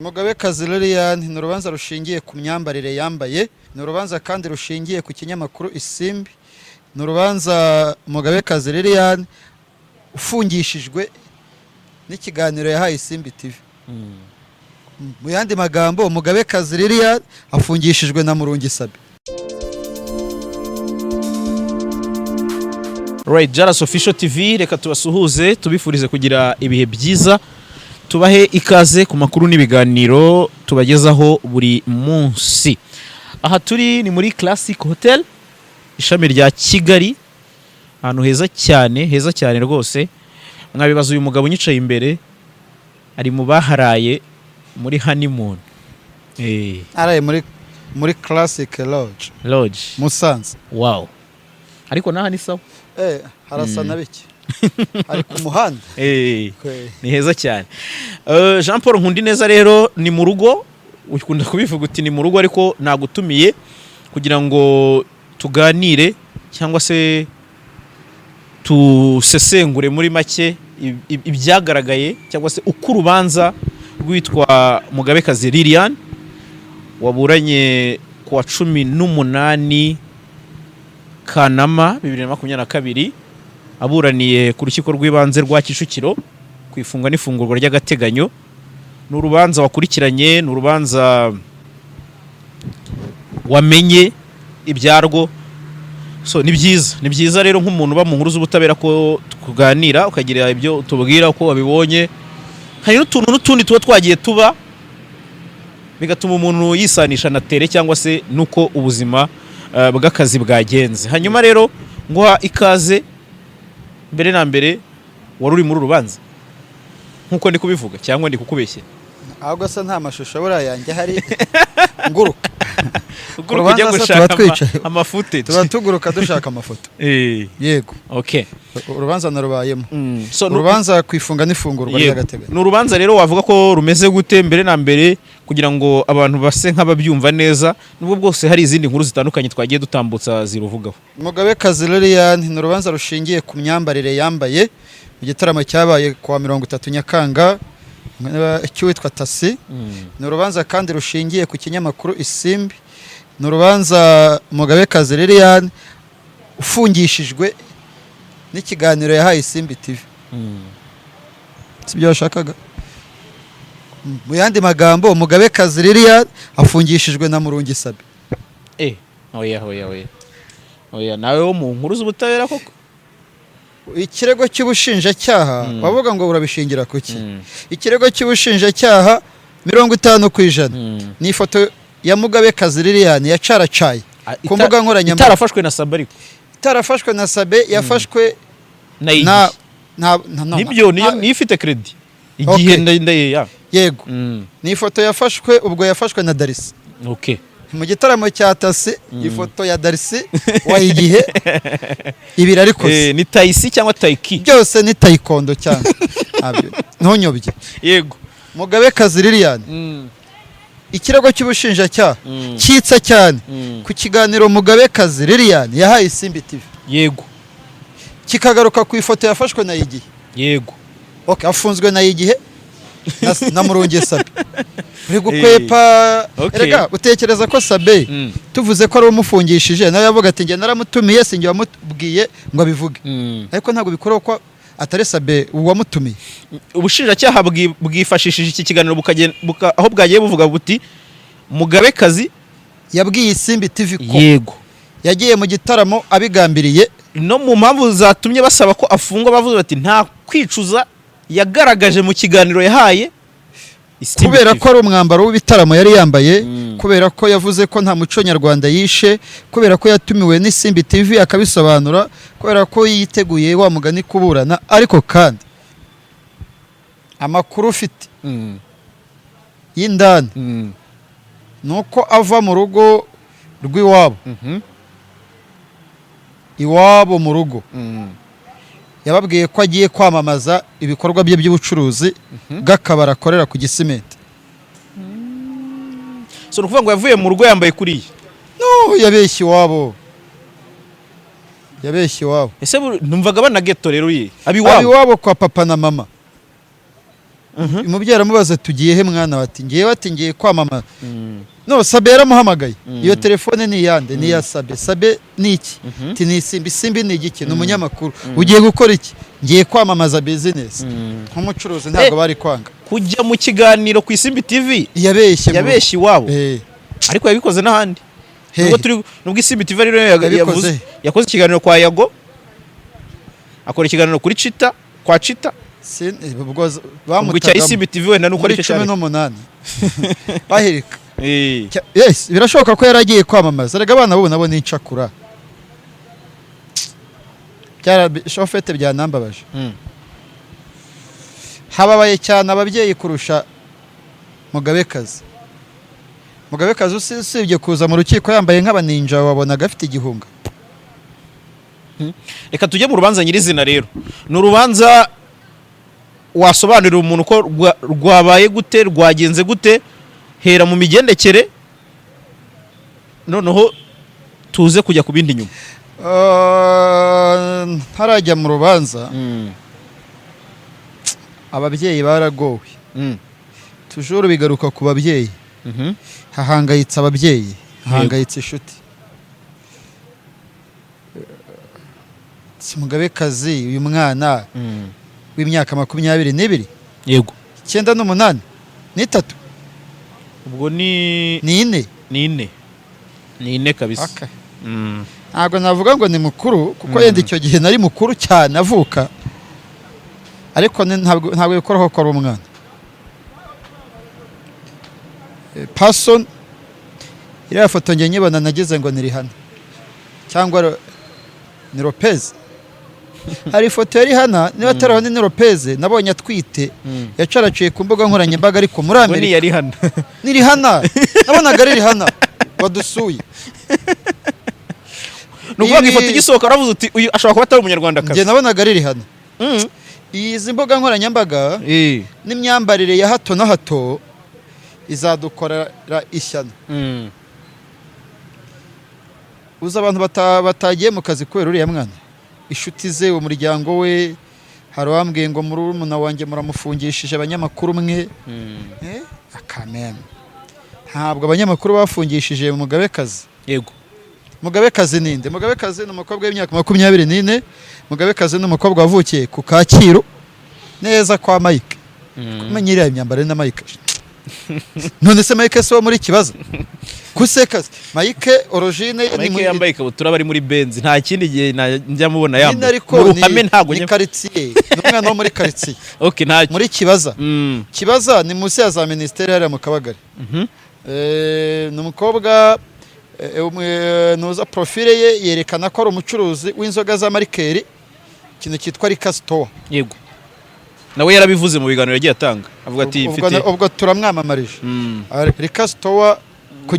Mugabekazi Lilian, ni urubanza rushingiye ku myambarire yambaye, ni urubanza kandi rushingiye ku kinyamakuru Isimbi, ni urubanza Mugabekazi Lilian ufungishijwe n'ikiganiro yahaye Isimbi TV. Mu yandi magambo, Mugabekazi Lilian afungishijwe na Murungi Sabe. Right, Jaras Official TV, reka tubasuhuze, tubifurize kugira ibihe byiza, tubahe ikaze ku makuru n'ibiganiro tubagezaho buri munsi. Aha turi ni muri Classic Hotel, ishami rya Kigali, ahantu heza cyane, heza cyane rwose. Mwabibaza uyu mugabo unyicaye imbere, ari mu baharaye muri honeymoon. Araye muri Classic Lodge Lodge. Musanze. Wow. Ariko naha ni sawa. Harasa na bike. Ari ku muhanda. Ni heza cyane. Jean Paul Nkundineza rero ni mu rugo, ukunda kubivuga uti ni mu rugo, ariko nagutumiye kugira ngo tuganire cyangwa se tusesengure muri make ibyagaragaye cyangwa se uko urubanza rwitwa Mugabekazi Lilian waburanye ku wa 18 Kanama 2022, aburaniye ku rukiko rw'ibanze rwa Kicukiro ku ifungwa n'ifungurwa ry'agateganyo. Ni urubanza wakurikiranye, ni urubanza wamenye ibyarwo, so ni byiza, ni byiza rero nk'umuntu uba mu nkuru z'ubutabera ko tuganira, ukagira ibyo utubwira uko wabibonye. Hari n'utuntu n'utundi tuba twagiye tuba bigatuma umuntu yisanisha na tere cyangwa se n'uko ubuzima bw'akazi bwagenze. Hanyuma rero nguha ikaze. Mbere na mbere, wari uri muri uru rubanza nk'uko ndi kubivuga cyangwa ndi kukubeshya? Ahubwo se nta mashusho buriya yanjye hari nguruka? Uguruka ujya Urubanza se gushaka tuba twicaye. Amafute. Tuba tuguruka dushaka amafoto. Yego. Urubanza narubayemo. So, Urubanza ku ifunga n'ifungurwa ry'agateganyo. Ni urubanza rero wavuga ko rumeze gute mbere na mbere, kugira ngo abantu base nk'ababyumva neza, nubwo bwose hari izindi nkuru zitandukanye twagiye dutambutsa ziruvugaho? Mugabekazi Lilian, ni urubanza rushingiye ku myambarire yambaye mu gitaramo cyabaye ku wa 30 Nyakanga cy'uwitwa Tasi. Ni urubanza kandi rushingiye ku kinyamakuru Isimbi. Ni urubanza Mugabekazi Lilian ufungishijwe n'ikiganiro yahaye Isimbi TV. Si byo washakaga? Mu yandi magambo, Mugabekazi Lilian afungishijwe na Murungi Sabe. Oya, oya, oya, oya, nawe wo mu nkuru z'ubutabera koko. Ikirego cy'ubushinjacyaha, bavuga ngo urabishingira kuki? Ikirego cy'ubushinjacyaha, 50% ni ifoto ya Mugabekazi Lilian yacaracaye ku mbuga nkoranyambaga. Itarafashwe na Sabe ariko. Itarafashwe na Sabe, yafashwe na na Igihe. na no, Nibyo, niyo na- niyo ifite credit Igihe. Ya. Yego. Ni ifoto yafashwe, ubwo yafashwe na Darisi mu gitaramo cya Tasi. Ifoto ya Darisi wa Igihe ibiri ariko Ni Tayisi cyangwa Tayiki? Byose ni taekwondo cyane. Ntabyo, ntunyobye. Mugabekazi Lilian, ikirego cy'ubushinjacyaha cyitsa cyane ku kiganiro Mugabekazi Lilian yahaye Isimbi TV, kikagaruka ku ifoto yafashwe na Igihe. Okay, afunzwe na Igihe na Murungi Sabe. Uri gukwepa. Erega utekereza ko Sabe, tuvuze ko ari umufungishije, nawe yavuga ati njye naramutumiye, sinjye wamubwiye ngo abivuge. Ariko ntabwo bikora ko atari Sabe uwamutumiye. Ubushinjacyaha bwifashishije iki kiganiro aho bwagiye buvuga buti Mugabekazi yabwiye Isimbi TV ko yagiye mu gitaramo abigambiriye. No mu mpamvu zatumye basaba ko afungwa, bavuze bati nta kwicuza yagaragaje mu kiganiro yahaye Isimbi Kubera TV. ko ari umwambaro w'ibitaramo yari yambaye, kubera ko yavuze ko nta muco nyarwanda yishe, kubera ko yatumiwe n'Isimbi TV akabisobanura, kubera ko yiteguye wa mugani kuburana. Ariko kandi amakuru ufite y'indani ni uko ava mu rugo rw'iwabo, iwabo mu rugo yababwiye ko agiye kwamamaza ibikorwa bye by'ubucuruzi bw'akabari akorera ku Gisimenti. So ni ukuvuga ngo yavuye mu rugo yambaye kuriya? No, yabeshye iwabo, yabeshye iwabo. Ese numvaga bana geto rero ye abiwabo? Iwabo kwa papa na mama. Umubyeyi aramubaza, "Tugiye he, mwana?" Bati ngiye, ati ngiye kwamamaza. No Sabe yaramuhamagaye. Iyo telefone ni iyande? Ni iya Sabe. Sabe ni iki? Ati ni Isimbi. Isimbi ni igiki? Ni umunyamakuru. Ugiye gukora iki? Ngiye kwamamaza business nk'umucuruzi. Ntabwo bari kwanga. Kujya mu kiganiro ku Isimbi TV. Yabeshye Yabeshye iwabo. Ariko yabikoze n'ahandi. Hehe? Nubwo turi, nubwo Isimbi TV ariyo Yabikoze. yavuze, yakoze ikiganiro kwa Yago, akora ikiganiro kuri Cita, kwa Cita. Ubwo Ubwo icya bamutagamo Isimbi TV wenda nuko muri aricyo cumi cyari n'umunani bahirika. Yes, birashoboka ko yari agiye kwamamaza. Erega abana bo nabo ni incakura. Shofete byanambabaje. Hababaye cyane ababyeyi kurusha Mugabekazi. Mugabekazi usibye kuza mu rukiko yambaye nk'abaninja, wabonaga afite igihunga. Reka tujye mu rubanza nyirizina rero. Ni urubanza wasobanurira umuntu ko rwabaye gute, rwagenze gute? Hera mu migendekere, noneho tuze kujya ku bindi nyuma. Ntarajya mu rubanza, ababyeyi baragowe. Tujuru bigaruka ku babyeyi. Hahangayitse ababyeyi, hahangayitse inshuti. Si Mugabekazi, uyu mwana w'imyaka 22, 98, n'itatu. Ubwo ni Ni ine. Ni ine, ni ine kabisa. Okay. Ntabwo navuga ngo ni mukuru, kuko yenda icyo gihe nari mukuru cyane avuka, ariko ntabwo bikoroha ko ari umwana. Person iriya foto njye nyibona nagize ngo ni Rihanna cyangwa ni Lopez. Hari ifoto ya Rihanna, niba atari ni Lopez, nabonye atwite, yacaraciye ku mbuga nkoranyambaga, ariko muri Ubwo ni Amerika. Yari hano. Ni Rihanna, nabonaga ari Rihanna wadusuye. Ni ukuvuga ngo ifoto igisohoka waravuze uti uyu ashobora kuba atari umunyarwandakazi. Njye nabonaga ari Rihanna. Izi mbuga nkoranyambaga n'imyambarire ya hato na hato izadukorera ishyano. Uzi abantu batagiye mu kazi kubera uriya mwana, inshuti ze, umuryango we? Hari uwambwiye ngo murumuna wanjye muramufungishije, abanyamakuru mwe. Akameme, ntabwo abanyamakuru bafungishije Mugabekazi. Mugabekazi ninde? Mugabekazi ni umukobwa w'imyaka 24. Mugabekazi ni umukobwa wavukiye ku Kacyiru neza kwa Mike. Kumenya iriya myambaro na Mike, none se Mike si wo muri kibazo kusekazi? Mike origine ye ni Mike muri yambaye ikabutura, bari muri Benz, nta kindi gihe njya mubona nyine yambaye ariko mu ruhame. Ni, Ntabwo ni njya karitsiye, ni umwana wo muri karitsiye. Okay, ntacyo. Muri Kibaza. Kibaza ni munsi ya za minisiteri hariya mu Kabagari. Ni umukobwa, nuza profile ye yerekana ko ari umucuruzi w'inzoga za ma liqueur, ikintu cyitwa liquor store. Yego, nawe yarabivuze mu biganiro yagiye atanga, avuga ati Ubwo mfite ubwo turamwamamarije. Liquor store ku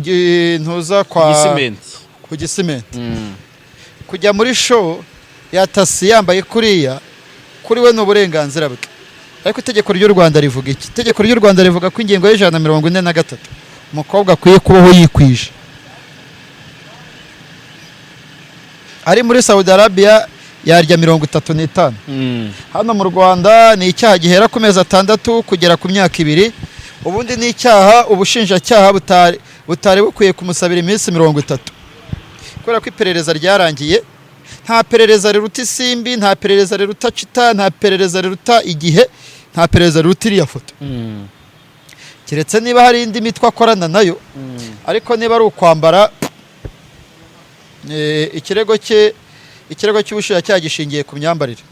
ntuza kwa Gisimenti. Ku Gisimenti. Kujya muri show ya Tasi yambaye kuriya, kuri we ni uburenganzira bwe, ariko itegeko ry'u Rwanda rivuga iki? Itegeko ry'u Rwanda rivuga ko ingingo ya 143, umukobwa akwiye kubaho yikwije. Ari muri Saudi Arabia yarya 35. Hano mu Rwanda ni icyaha gihera ku mezi 6 kugera ku myaka 2. Ubundi ni icyaha ubushinjacyaha butari bukwiye kumusabira iminsi 30, kubera ko iperereza ryarangiye. Nta perereza riruta Isimbi, nta perereza riruta Cita, nta perereza riruta Igihe, nta perereza riruta iriya foto, keretse niba hari indi mitwe akorana nayo. Ariko niba ari ukwambara, ikirego cye, ikirego cy'ubushinjacyaha gishingiye ku myambarire.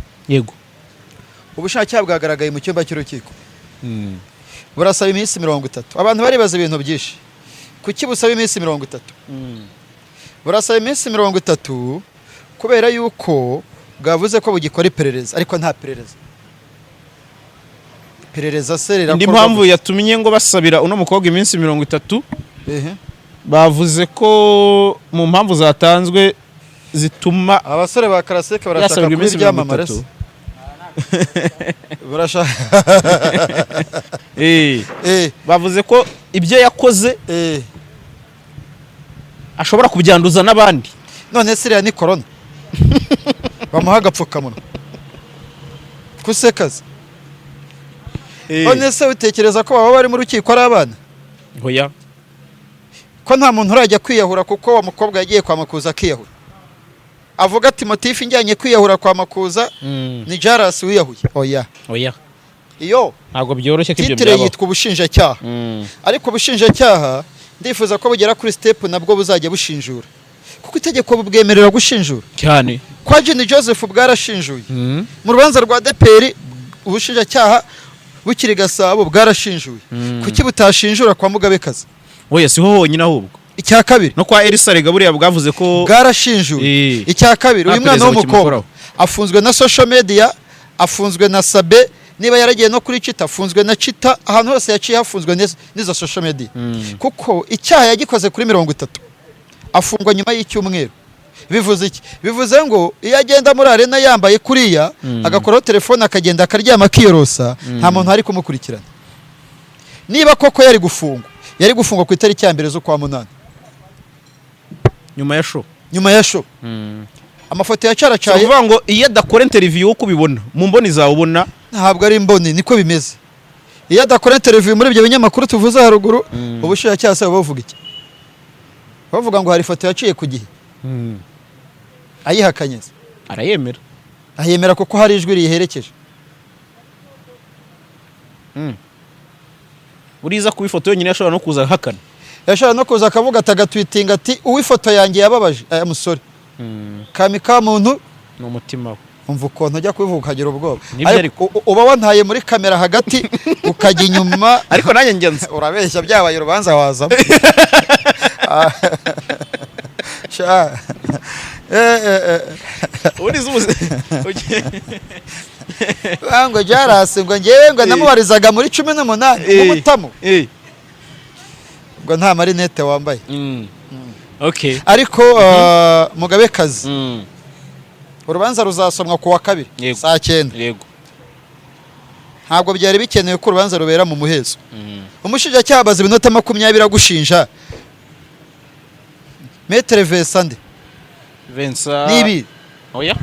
Ubushinjacyaha bwagaragaye mu cyumba cy'urukiko, burasaba iminsi 30. Abantu baribaza ibintu byinshi. Kuki busaba iminsi 30? Burasaba iminsi 30 kubera yuko bwavuze ko bugikora iperereza, ariko nta perereza. Iperereza se Indi rirakorwa mpamvu gute? yatumye ngo basabira uno mukobwa iminsi 30, bavuze ko mu mpamvu zatanzwe zituma Abasore ba Karaseke barashaka yasabirwa kuba iminsi mirongo ibyamamare itatu se? Barashaka Bavuze ko ibyo yakoze ashobora kubyanduza n'abandi. None se iriya ni korona bamuha agapfukamunwa kusekazi? None se utekereza ko baba bari mu rukiko ari abana? Oya. Ko nta muntu urajya kwiyahura kuko uwo mukobwa yagiye kwa Makuza akiyahura, avuga ati: "Motif njyanye kwiyahura kwa Makuza ni Jalas wiyahuye." Oya. Oya. Iyo Ntabwo byoroshye ko ibyo titre byabaho. yitwa ubushinjacyaha. Ariko ubushinjacyaha ndifuza ko bugera kuri step nabwo buzajya bushinjura, kuko itegeko bubwemerera gushinjura. Cyane. Kwa Jimmy Joseph bwarashinjuye. Mu rubanza rwa ADEPR, ubushinjacyaha bukiri Gasabo bwarashinjuye. Kuki butashinjura kwa Mugabekazi? Oya, siho honyine ahubwo. Icya kabiri, No kwa Elisa rega buriya bwavuze ko bwarashinjuye. Icya kabiri, Nta uyu mwana perezida w'umukobwa bukimukoraho. afunzwe na social media, afunzwe na Sabe, niba yaragiye no kuri Chita afunzwe na Chita, ahantu hose yaciye hafunzwe n'izo social media. Kuko icyaha yagikoze kuri 30, afungwa nyuma y'icyumweru. Bivuze iki? Bivuze ngo iyo agenda muri arena yambaye kuriya, agakoraho telefone, akagenda akaryama, akiyorosa, nta muntu ari kumukurikirana. Niba koko yari gufungwa, yari gufungwa ku itariki ya 1 z'ukwa munani. Nyuma ya show. Nyuma ya show. Amafoto yacaracaye. Ukuvuga ngo iyo adakora interview, uko ubibona mu mboni zawe, ubona Ntabwo ari imboni, niko bimeze. Iyo adakora interview muri ibyo binyamakuru tuvuze haruguru, ubushinjacyaha se buba buvuga iki? Bavuga ngo hari ifoto yaciye ku gihe, ayihakanye se? Arayemera. Ayemera kuko hari ijwi riyiherekeje. Buriza kuba ifoto yonyine yashobora no kuza ahakana. Yashobora no kuza akavuga ati, agatwitinga ati: "Uw'ifoto yanjye yababaje aya musore kami ka muntu." Ni umutima we. Umva ukuntu ujya kubivuga ukagira ubwoba. Nibyo. Ariko uba wantaye muri kamera hagati, ukajya inyuma. Ariko nanjye njya nzi. Urabeshya, byabaye urubanza wazamo. Sha. Ubundi uzi Ah, ngo Jalas, ngo ngewe ngo namubarizaga muri 18 nk'umutamu, ngo nta marinete wambaye. Ariko Mugabekazi, urubanza ruzasomwa ku wa kabiri saa 9. Ntabwo byari bikenewe ko urubanza rubera mu muhezo. Umushinjacyaha abaza iminota 20 agushinja. Maître Vincent nde? Vincent. Nibi. Oya.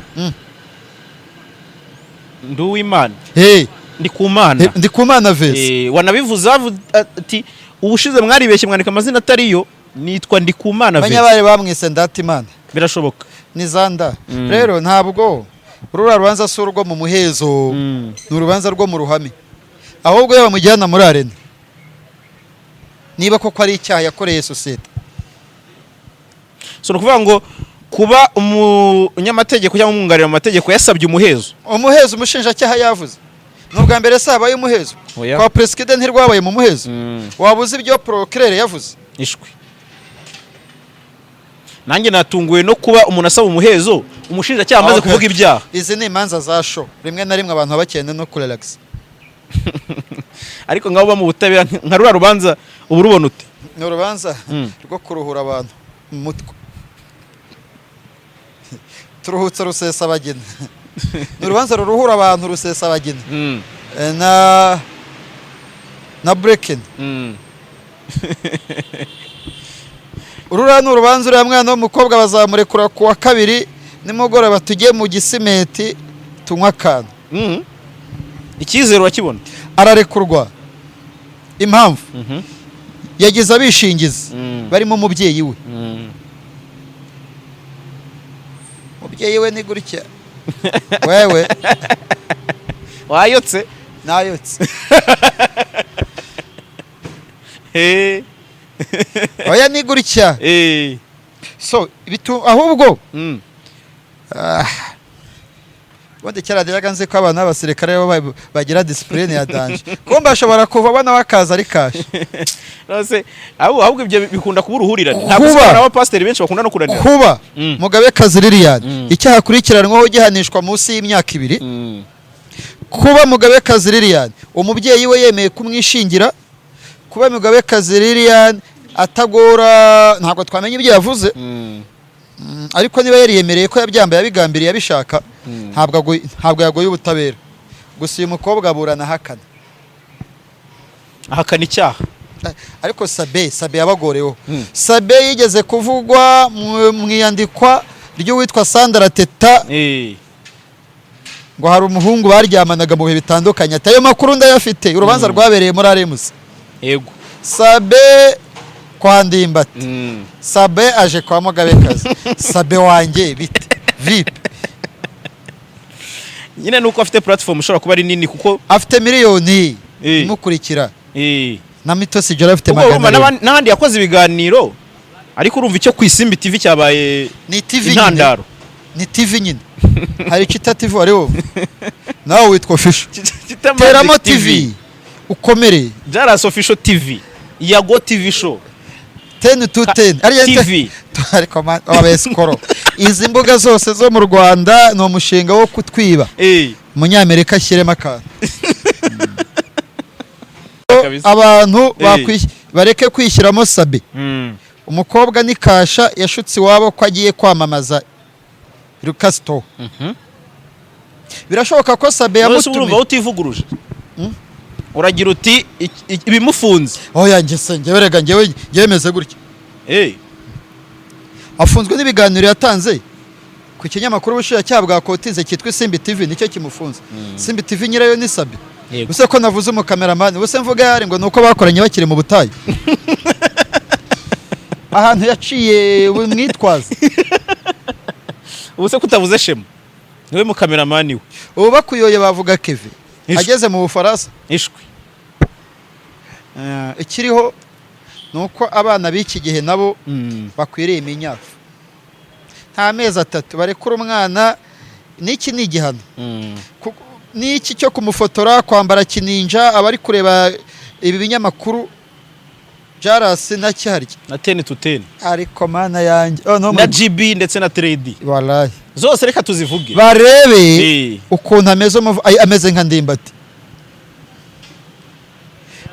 Nduwimana. Hey. Ndi ku Mana. Ndikumana Vincent. Wanabivuze ati ubushize mwaribeshye mwandika amazina atariyo, nitwa Ndikumana Vincent. Banyabari bamwise Ndatimana. Birashoboka. Ni zanda. Rero ntabwo ruriya rubanza si urwo mu muhezo, ni urubanza rwo mu ruhame. Ahubwo iyo bamujyana muri arena, niba koko ari icyaha yakoreye sosiyete. So ni ukuvuga ngo kuba umunyamategeko cyangwa umwunganira mu mategeko yasabye umuhezo. Umuhezo, umushinjacyaha yavuze, ni ubwa mbere se habaye umuhezo? Oya. Kwa President ntirwabaye mu muhezo? Waba uzi ibyo procureur yavuze? Ishwi, nanjye natunguwe no kuba umuntu asaba umuhezo, umushinjacyaha amaze kuvuga ibyaha. Izi ni imanza za show, rimwe na rimwe abantu baba bakeneye no kurelaxa. Ariko nk'abo mu butabera, nka ruriya rubanza uba urubona ute? Ni urubanza rwo kuruhura abantu mu mutwe. Turuhutse Rusesabagina, ni urubanza ruruhura abantu Rusesabagina na Burekeni. Ruriya ni urubanza, uriya mwana w'umukobwa bazamurekura ku wa kabiri nimugoroba, tujye mu Gisimeti tunywe akantu. Icyizere urakibona? Ararekurwa. Impamvu, yagize abishingizi barimo umubyeyi we. Umubyeyi we ni gutya wewe. Wayotse. Nayotse. Oya, ni gutya. So ahubwo ubundi kera najyaga nzi ko abana b'abasirikare bo bagira discipline ya danger, kumbe bashobora kuva abana bakaza ari cash. None ahubwo ibyo bikunda kuba uruhurirane, ntabwo usanga abapasiteri benshi bakunda no kunanira. Kuba Mugabekazi Liliane icyaha akurikiranwaho gihanishwa munsi y'imyaka 2, kuba Mugabekazi Liliane umubyeyi we yemeye kumwishingira, kuba Mugabekazi Liliane atagora, ntabwo twamenya ibyo yavuze. Ariko niba yariyemereye ko yabyambaye abigambiriye, abishaka, ntabwo yagoye ubutabera. Gusa uyu mukobwa aburana ahakana. Ahakana icyaha. Ariko Sabe yabagoreweho. Sabe yigeze kuvugwa mu iyandikwa ry'uwitwa Sandra Teta. Ngo hari umuhungu baryamanaga mu bihe bitandukanye, ati ayo makuru ndayafite. Urubanza rwabereye muri RMC. Sabe kwa Ndimbati, Sabe aje kwa Mugabekazi. Sabe wanjye, bite vipi? Nyine nuko afite platform ishobora kuba ari nini kuko Afite miliyoni imukurikira. Na Mutesi Jolly afite Kuko urumva 700. n'ahandi yakoze ibiganiro, ariko urumva icyo ku Isimbi TV cyabaye Ni TV nyine. intandaro. Ni TV nyine. Hari Chita TV, wari wowe nawe witwa Official. Chita Magic. Teramo TV ukomere. Jaras Official TV, Yago TV Show. 10 to 10 ariyo. TV. Ariko abesikoro, izi mbuga zose zo mu Rwanda ni umushinga wo kutwiba. Umunyamerika ashyiremo akantu. Kabisa. Abantu bareke kwishyiramo Sabe. Umukobwa ni kasha, yashutse iwabo ko agiye kwamamaza Rukasito. Birashoboka ko Sabe None se urumva yamutumiye. utivuguruje, uragira uti ibimufunze? Oya, njye se njyewe, rega njyewe meze gutya. Afunzwe n'ibiganiro yatanze ku kinyamakuru ubushinjacyaha bwakotinze cyitwa Isimbi TV, nicyo kimufunze. Isimbi TV nyirayo ni Sabe. Ubuse ko navuze umukameramani, ubuse mvuga yari ngo ni uko bakoranye bakiri mu butayu, ahantu yaciye mwitwaza. Ubu se kutavuze Shema, niwe mukameramani we? Ubu bakuyoye bavuga Keve. Ishwi. Ageze mu Bufaransa. Ishwi. Ikiriho ni uko abana b'iki gihe nabo bakwiriye iminyafu. Nta mezi 3 barekura umwana, n'iki ni igihano. N'iki cyo kumufotora, kwambara kininja, abari kureba ibi binyamakuru Jarasi na cyarya. Na 10 to 10. Ariko Mana yanjye, oh, no. Na GB ndetse na 3D. Wallahi. Zose reka tuzivuge. Barebe ukuntu ameze, ameze nka Ndimbati.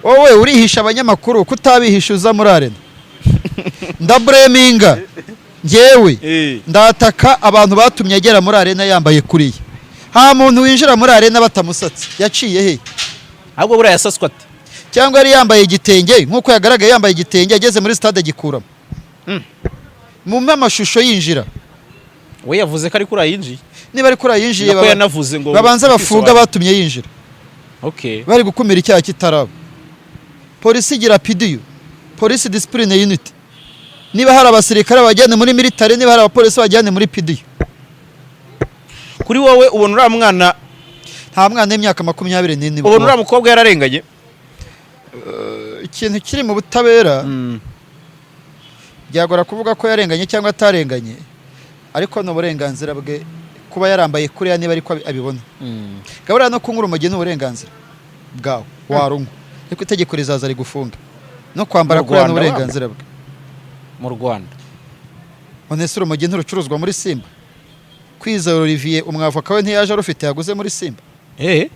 Wowe urihisha abanyamakuru, kutabihisha uza muri arena. Ndabureminga njyewe. Ndataka abantu batumye agera muri arena yambaye kuriya. Nta muntu winjira muri arena batamusatse. Yaciye he? Ahubwo buriya yasaswe ate? Cyangwa yari yambaye igitenge nk'uko yagaragaye yambaye igitenge, ageze muri stade agikuramo. Mumpe amashusho yinjira. We yavuze ko ari kuri yinjiye. Niba ari kuriya yinjiye, Nako yanavuze ngo babanze bafunga batumye yinjira. Bari gukumira icyaha kitaraba. Polisi igira PDU, Police Discipline Unit. Niba hari abasirikare bajyane muri military, niba hari abapolisi bajyane muri PDU. Kuri wowe ubona uriya mwana Nta mwana w'imyaka 24. Ubona uriya mukobwa yararenganye? Ikintu kiri mu butabera, byagora kuvuga ko yarenganye cyangwa atarenganye, ariko ni uburenganzira bwe kuba yarambaye kuriya niba ariko abibona. Gaburiya no kunywa urumogi ni uburenganzira bwawe, warunywa, ariko itegeko rizaza rigufunga. No kwambara Mu kuriya ni Rwanda. uburenganzira bwe. Mu Rwanda. None se urumogi ntirucuruzwa muri Simba? Kwizera Olivier, umwavoka we, ntiyaje arufite yaguze muri Simba? Eh.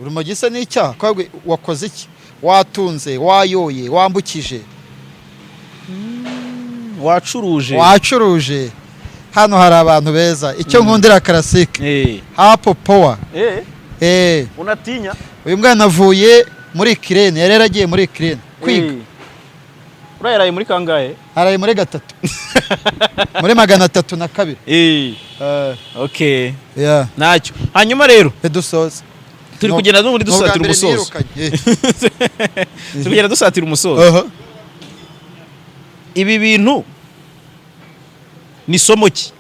Urumogi se ni icyaha? Kwabwe wakoze iki? Watunze, wayoye, wambukije. Wacuruje. Wacuruje. Hano hari abantu beza. Icyo nkundira Karasike hapo power. Eh. Unatinya. Uyu mwana avuye muri Kirene, yari yaragiye muri Kirene kwiga. Uriya yaraye muri kangahe? Araye muri gatatu, muri 302. Okay. Yeah. Ntacyo. Hanyuma rero Dusoza. turi kugenda n'ubundi Ni ubwa dusatira mbere umusozo. nirukanye. Turi kugenda dusatira umusozo. Ibi bintu ni somo ki,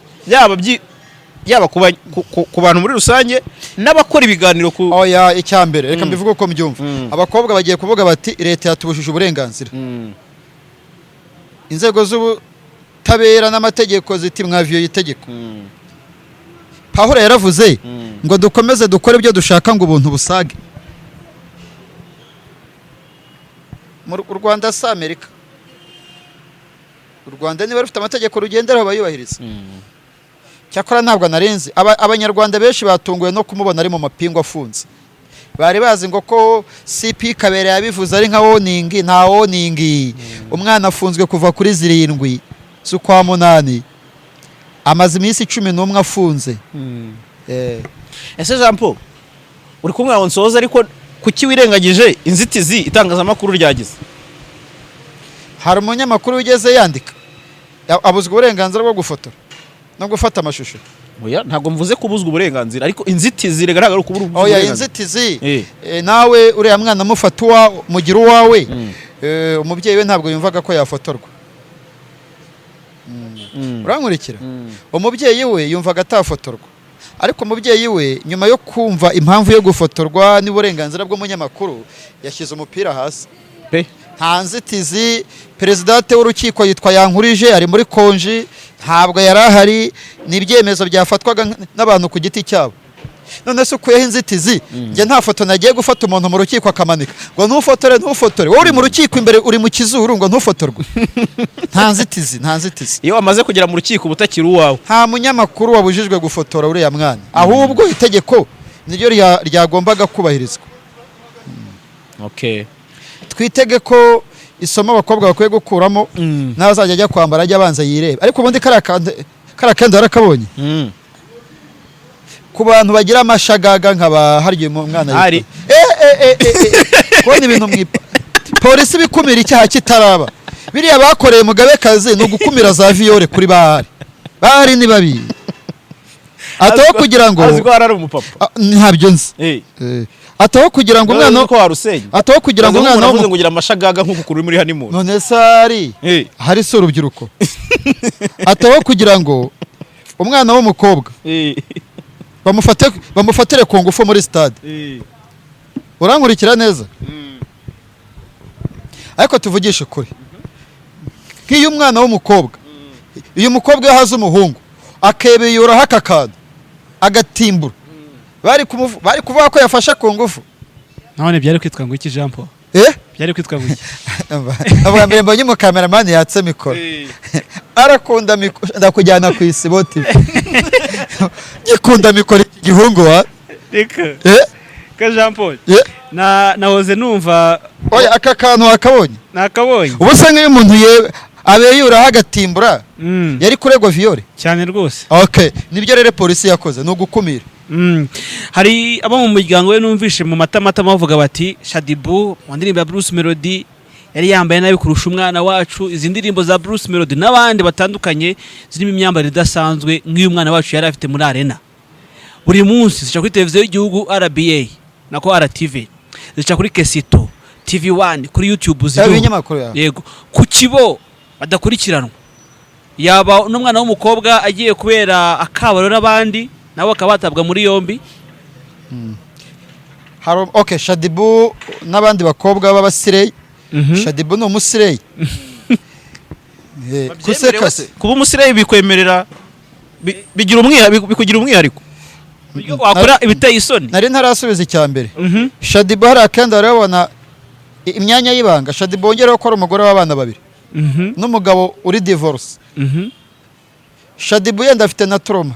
yaba ku bantu muri rusange n'abakora ibiganiro ku Oya, icya mbere reka mbivuge uko mbyumva. Abakobwa bagiye kuvuga bati leta yatubujije uburenganzira. Inzego z'ubutabera n'amategeko ziti mwaviyoye itegeko. Pawulo yaravuze ngo dukomeze dukore ibyo dushaka ngo ubuntu busage. Mu Rwanda si Amerika. U Rwanda niba rufite amategeko rugenderaho, bayubahiriza. Cyakora ntabwo narenze. Abanyarwanda benshi batunguwe no kumubona ari mu mapingu afunze. Bari bazi ngo ko CP Kabera yabivuze ari nka warning. Nta warning. Umwana afunzwe kuva kuri 7 z'ukwa 8, amaze iminsi 11 afunze. Ese Jean Paul, uri kumwe aho nsoza, ariko kuki wirengagije inzitizi itangazamakuru ryagize? Hari umunyamakuru wigeze yandika abuzwa uburenganzira bwo gufotora no gufata amashusho? Oya, ntabwo mvuze kubuzwa uburenganzira, ariko inzitizi rega ntabwo ari ukubura Oya, uburenganzira. Inzitizi, nawe uriya mwana amufata uwa mugira uwawe, umubyeyi we ntabwo yumvaga ko yafotorwa. Urankurikira? Umubyeyi we yumvaga atafotorwa, ariko umubyeyi we nyuma yo kumva impamvu yo gufotorwa n'uburenganzira bw'umunyamakuru yashyize umupira hasi. Pe. Nta nzitizi. Perezidante w'urukiko yitwa Yankurije, ari muri konji, ntabwo yari ahari. Ni ibyemezo byafatwaga n'abantu ku giti cyabo. None se ukuyeho inzitizi, njye nta foto nagiye gufata umuntu mu rukiko akamanika ngo ntufotore, ntufotore, wowe uri mu rukiko imbere, uri mu kizuru, ngo ntufotorwe? Nta nzitizi, nta nzitizi. Iyo wamaze kugera mu rukiko uba utakiri uwawe. Nta munyamakuru wabujijwe gufotora uriya mwana, ahubwo itegeko niryo ryagombaga kubahirizwa. Twitege ko isomo abakobwa bakwiye gukuramo, n'azajya ajya kwambara ajya abanza yirebe. Ariko ubundi kariya kenda warakabonye? Ku bantu bagira amashagaga nka ba harya uyu mwana yitwa? Hari. Kubona ibintu mu polisi bikumira icyaha kitaraba. Biriya bakoreye Mugabekazi ni ugukumira za viol kuri bahari. Bahari ni babi ataho kugira ngo Azi ko hari ari umupapa. Ah, ntabyo nzi. Ataho kugira ngo umwana ko warusenya ataho kugira ngo umwana avuze ngo ugira amashagaga nk'uku kuri muri honeymoon. None se ari hari si urubyiruko? Ataho kugira ngo umwana w'umukobwa bamufate, bamufatire ku ngufu muri stade. Urankurikira neza? Ariko tuvugishe ukuri, nk'iyo umwana w'umukobwa, iyo umukobwa iyo haza umuhungu akebeyuraho aka kantu agatimbura, bari kuvuga ko yafashe ku ngufu? None byari kwitwa ngo iki, Jean Paul? Eh? Byari kwitwa ngo iki? Ubwa mbere mbonye umukameramani yatse mikoro, arakunda mikoro. Ndakujyana ku Isibo TV, gikunda mikoro iki gihungu wa. Reka. Eh? Ka Jean Paul. Eh? Na nahoze numva. Oya, aka kantu wakabonye? Nakabonye. Ubu se nk'iyo umuntu abeyuraho agatimbura, yari kuregwa viol? Cyane rwose. Okay, nibyo rero polisi yakoze ni ugukumira. Hari abo mu muryango we numvishe mu matamatama bavuga bati Shaddyboo mu ndirimbo ya Bruce Melody yari yambaye nabi kurusha umwana wacu. Izi ndirimbo za Bruce Melody n'abandi batandukanye zirimo imyambarire idasanzwe nk'iyo umwana wacu yari afite muri arena, buri munsi zica kuri televiziyo y'igihugu RBA, nako RTV, zica kuri Kesito TV 1, kuri YouTube ziriho. Ibinyamakuru yawe. Yego, ku kibo badakurikiranwa, yaba n'umwana w'umukobwa agiye kubera akabaro n'abandi nabo bakaba batabwa muri yombi. Hari, okay, Shaddyboo n'abandi bakobwa b'abasireyi. Shaddyboo ni umusireyi. Kuseka se? Kuba umusireyi bikwemerera bikugira umwihariko. Uburyo wakora ibiteye isoni. Nari ntarasubiza icya mbere. Shaddyboo hari akenda barabona imyanya y'ibanga. Shaddyboo, wongereho ko ari umugore w'abana babiri n'umugabo uri divorce. Shaddyboo yenda afite na trauma.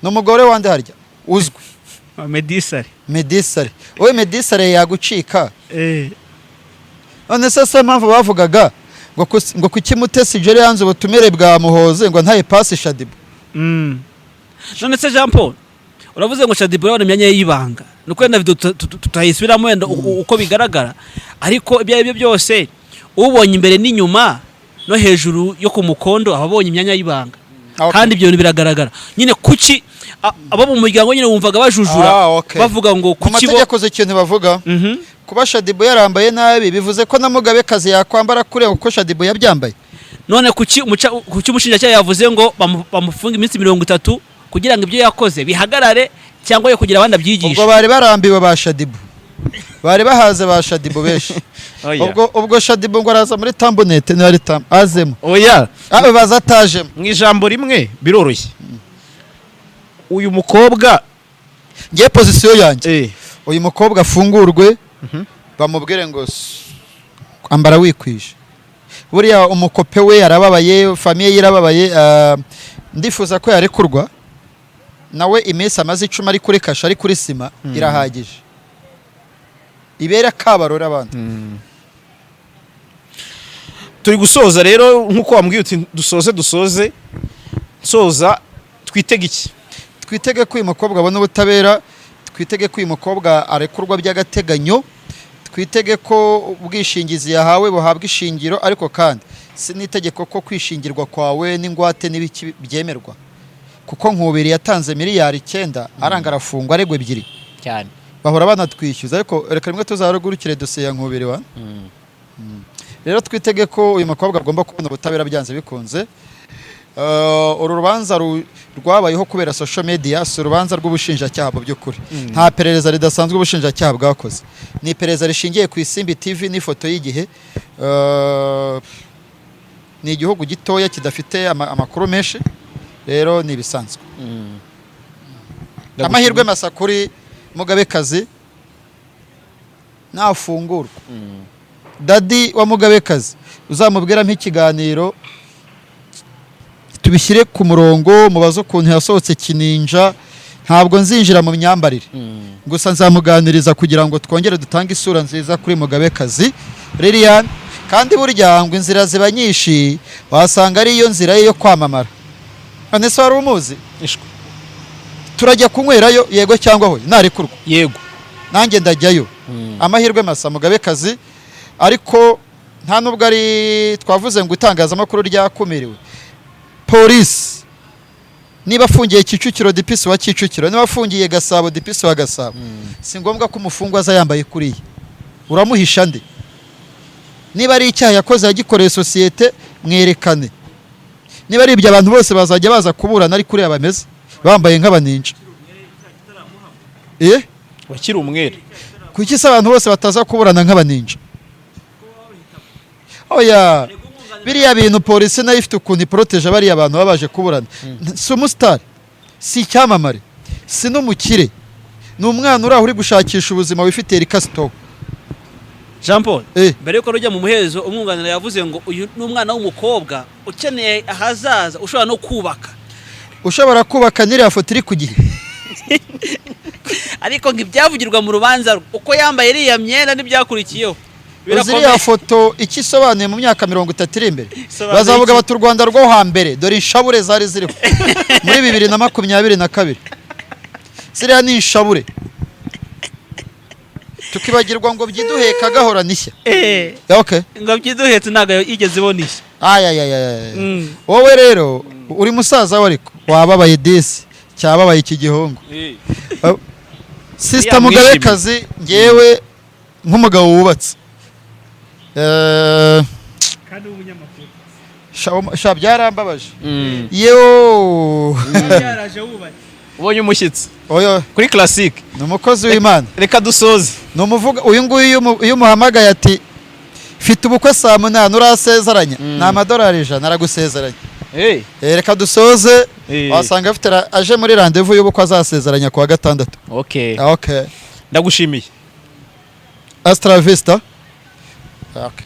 Ni umugore wande harya uzwi? Meddy Saleh. Meddy Saleh. Wowe Meddy Saleh yagucika. None se se impamvu bavugaga ngo kuki Mutesi Jolly yanze ubutumire bwa Muhoze ngo ntaye pasi Shaddyboo? None se Jean Paul, uravuze ngo Shaddyboo yabona imyanya ye y'ibanga, ni uko wenda video tutayisubiramo wenda uko bigaragara, ariko ibyo ari byo byose ubonye imbere n'inyuma no hejuru yo ku mukondo aba abonye imyanya y'ibanga. Kandi ibyo bintu biragaragara nyine. Kuki abo mu muryango nyine wumvaga bajujura bavuga ngo Mu kuki bo mategeko uzi ikintu bavuga? Kuba Shaddyboo yarambaye nabi bivuze ko na Mugabekazi yakwambara kuriya kuko Shaddyboo yabyambaye? None kuki umushinjacyaha yavuze ngo bamufunge iminsi 30 kugira ngo ibyo yakoze bihagarare cyangwa yo kugira abandi abyigishe? Ubwo bari barambiwe ba Shaddyboo, bari bahaze ba Shaddyboo benshi. Oya. Ubwo Shaddyboo ngo araza muri tambonete, niba ari tam azemo. Oya. Ah, baza atajemo. Mu ijambo rimwe biroroshye, uyu mukobwa Ngiye position yanjye, uyu mukobwa afungurwe, bamubwire ngo ambara wikwije. Buriya umukope we yarababaye, famille ye irababaye. Ndifuza ko yarekurwa nawe. Iminsi amaze 10 ari kuri kasha, ari kuri sima, irahagije, ibera kabarore abandi. Turi gusoza rero, nk'uko wambwiye uti dusoze, dusoze. Nsoza, twitege iki? Twitege ko uyu mukobwa abona ubutabera, twitege ko uyu mukobwa arekurwa by'agateganyo, twitege ko ubwishingizi yahawe buhabwa ishingiro. Ariko kandi si n'itegeko ko kwishingirwa kwawe n'ingwate n'ibiki byemerwa. Kuko Nkubiri yatanze miliyari 9, aranga arafungwa, aregwa ebyiri. Cyane. Bahora banatwishyuza, ariko reka rimwe tuzarugurukire dosiye ya Nkubiri wa. Rero twitege ko uyu mukobwa agomba kubona ubutabera byanze bikunze. Uru rubanza rwabayeho kubera social media, si urubanza rw'ubushinjacyaha. Mu by'ukuri nta perereza ridasanzwe ubushinjacyaha bwakoze, ni iperereza rishingiye ku Isimbi TV n'ifoto y'igihe. Ni igihugu gitoya kidafite amakuru menshi, rero ni ibisanzwe. Amahirwe masa kuri Mugabekazi nafungurwa. Daddy wa Mugabekazi uzamubwiramo ikiganiro, tubishyire ku murongo, mubaze ukuntu yasohotse kininja. Ntabwo nzinjira mu myambarire, gusa nzamuganiriza kugira ngo twongere dutange isura nziza kuri Mugabekazi Lilian. Kandi burya ngo inzira ziba nyinshi, wasanga ari iyo nzira ye yo kwamamara. None se wari umuzi? Ishwe. Turajya kunywerayo, yego cyangwa hoya, narekurwa? Yego. Nanjye ndajyayo. Amahirwe masa Mugabekazi, ariko nta nubwo ari twavuze ngo itangazamakuru ryakumiriwe. Polisi niba afungiye Kicukiro, DPC wa Kicukiro, niba afungiye Gasabo, DPC wa Gasabo, si ngombwa ko umufungwa aza yambaye kuriya. Uramuhisha nde? Niba ari icyaha yakoze, yagikoreye sosiyete, mwerekane. Niba ari ibyo, abantu bose bazajya baza kuburana ari kuriya bameze, bambaye nk'abaninja, eh. Wakiri umwere. Kuki se abantu bose bataza kuburana nk'abaninja? Oya, biriya bintu polisi nayo ifite ukuntu iporoteje bariya bantu baba baje kuburana. Si umusitari, si icyamamare, si n'umukire, ni umwana uri aho uri gushakisha ubuzima, wifitiye rikasitopu. Jean Paul, Eh. mbere yuko rujya mu muhezo, umwunganira yavuze ngo uyu ni umwana w'umukobwa ukeneye ahazaza, ushobora no kubaka. Ushobora kubaka n'iriya foto iri ku gihe. Ariko ngo ibyavugirwa mu rubanza rwe, uko yambaye iriya myenda n'ibyakurikiyeho Uzi iriya foto icyo isobanuye mu myaka 30 iri imbere? Isobanuye Bazavuga iki? bati: "U Rwanda rwo hambere, dore inshabure zari ziriho muri 2022." Ziriya ni inshabure, tukibagirwa ngo byiduheka gahorana ishya. Eh, okay. Ngo byiduhetse ntabwo yigeze ibona ishya. Ayayayaya. Wowe rero uri musaza we, ariko wababaye disi, cyababaye iki gihungu. Sister Uriya Mugabekazi, ngewe nk'umugabo wubatse, Kandi w'umunyamakuru. Sha byarambabaje yewe. Yaraje wubatse. Ubonye umushyitsi Oyo kuri Classic. Ni umukozi w'Imana. Reka dusoze. Ni umuvuga uyu nguyu, iyo umuhamagaye ati: "Mfite ubukwe saa 8, urasezeranya?" Ni amadolari 100, aragusezeranya. Hey. Reka dusoze. Eh. Wasanga afite aje muri rendez-vous y'ubukwe, azasezeranya kuwa gatandatu. Okay. Okay. Ndagushimiye. Hasta la vista, okay.